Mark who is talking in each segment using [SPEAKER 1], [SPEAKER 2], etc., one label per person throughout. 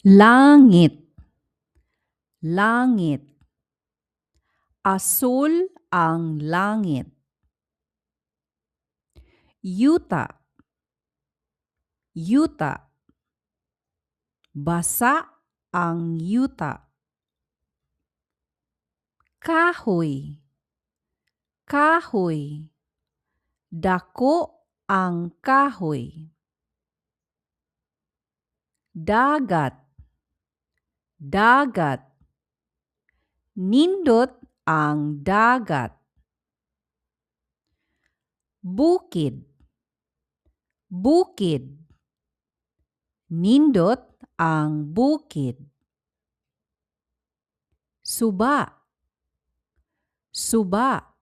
[SPEAKER 1] Langit, langit. Asul ang langit. Yuta, yuta. Basa ang yuta. Kahoy, kahoy. Dako ang kahoy. Dagat, dagat. Nindot ang dagat. Bukid, bukid. Nindot ang bukid. Suba, suba.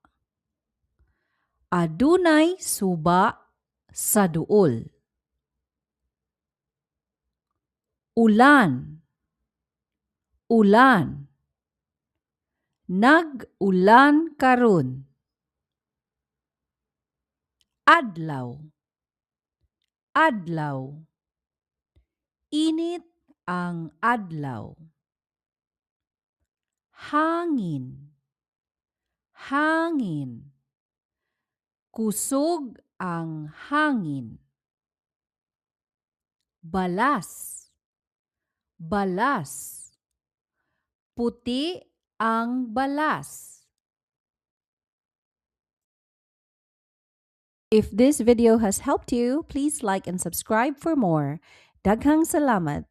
[SPEAKER 1] Adunay suba sa duol. Ulan, ulan. Nag-ulan karon. Adlaw, adlaw. Init ang adlaw. Hangin, hangin. Kusog ang hangin. Balas, balas. Puti ang balas. If this video has helped you, please like and subscribe for more. Daghang salamat.